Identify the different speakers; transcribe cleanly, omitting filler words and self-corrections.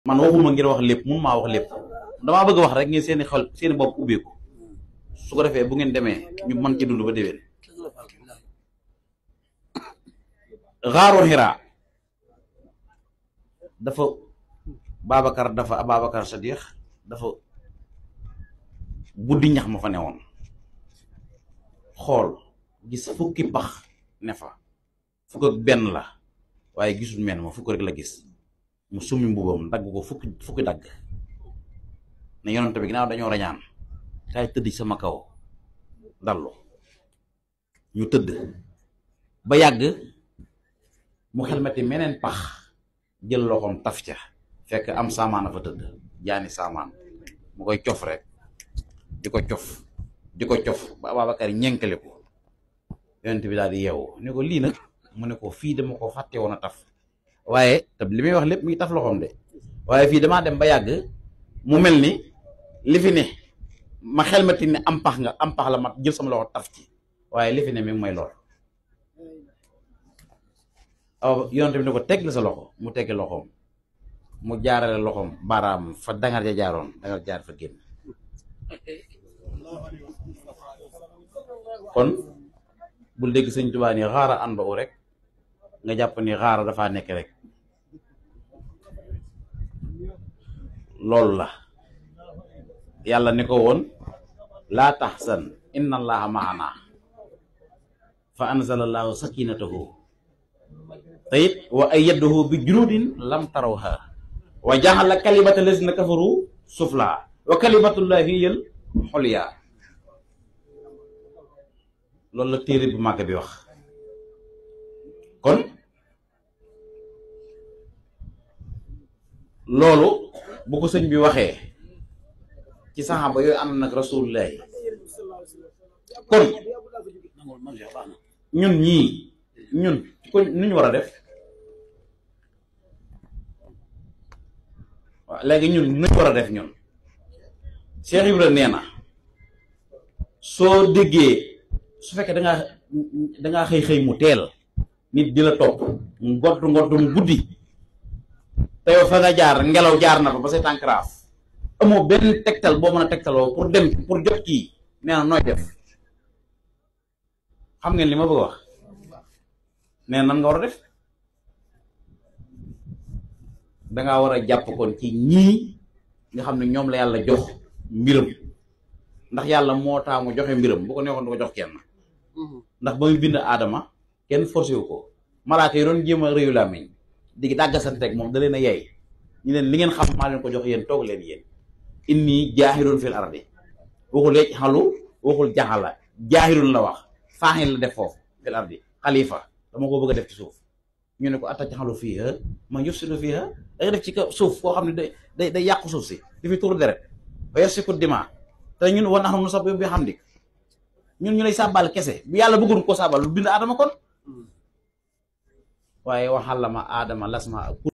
Speaker 1: man waxuma ngir wax lépp mun maa wax lépp damaa bëgg wax rek ngeen seeni xol seeni bopp ubbeeku su ko defee bu ngeen demee ñu mën ci dund ba déwén. xaaru Hira dafa Babacar Sadiq dafa buddi ñax ma fa newoon xool gis fukki pax ne fa fukk ak benn la waaye gisul mel ma fukk rek la gis mu summi mbubam dagg ko fukki dagg ne yonent bi ginnaaw dañoo rañaan kaay tëdd sama kaw dallu ñu tëdd ba yàgg mu xelmati meneen pax jël loxoom taf ca fekk am saamaan a fa tëdd jaani saamaan mu koy cof rek di ko cof ba Ababacar ñenkale ko yonent bi daal di yeewu ne ko lii nag mu ne ko fii dama ko fàtte woon a taf waaye te li muy wax lépp mi ngi taf loxoom de waaye fii damaa dem ba yàgg mu mel ni li fi ne ma xelmati ne am pax la ma jël sama loxo taf ci waaye li fi ne mi ngi may lor aw yonent bi ne ko tegg la sa loxo mu tegg loxoom mu jaarale loxoom baaraam fa dangar ja jaaroon dangar jaar fa génn kon bul dégg sëñ Tuubaa ni xaara ànd u rek nga jàpp ni xaara dafa nekk rek loolu la yàlla ni ko woon laa taxsan inna allaha maana fa anzala allahu sakinatahu te it wa ayyadahu bi junudin lam tarawha wa jaxala kalimata lazina kafaru sufla wa kalimatullahi hiyal xulya loolu la téere bu màgg bi wax kon loolu bu ko sëñ bi waxee ci saxaaba yooyu ànd nag rasulullahi kon ñun ñii ko nu ñu war a def waaw léegi ñun nu ñu war a def ñun Cheikh Ibra nee na soo déggee su fekkee dangaa xëy mu teel nit di la topp ngottu mu guddi te yow fa nga jaar ngelaw jaar na fa ba say tànk raaf amoo benn tegtal boo mën a tegtaloo pour jot kii nee na nooy def xam ngeen li ma bëgg wax nee nan nga war a def dangaa war a jàpp kon ci ñii nga xam ne ñoom la yàlla jox mbiram ndax yàlla moo taamu joxe mbiram bu ko neexoon du ko jox kenn ndax ba muy bind aadama kenn forcé wu ko malaaka yi doon jéem a réyu làmmiñ di dàggasanteeg moom da leen a yey ñu leen li ngeen xam maa leen ko jox yéen toog leen yéen inni jaahirun fil ardi waxul yej xalu waxul jaxala jaahirun la wax faaxin la def foofu fil ardi xalifa dama ko bëgg a def ci suuf ñu ne ko atta jaxalu fiiha man yufsidu fiiha da nga def ci kaw suuf koo xam ne day yàqu suuf si di fi tuur deret ba yasfiku dima te ñun wa nahnu nusabbihu bihamdik ñun ñu lay sàbbal kese bu yàlla bëggoon koo sàbbal lu bind aadama kon waaye waxal la ma aadama lasma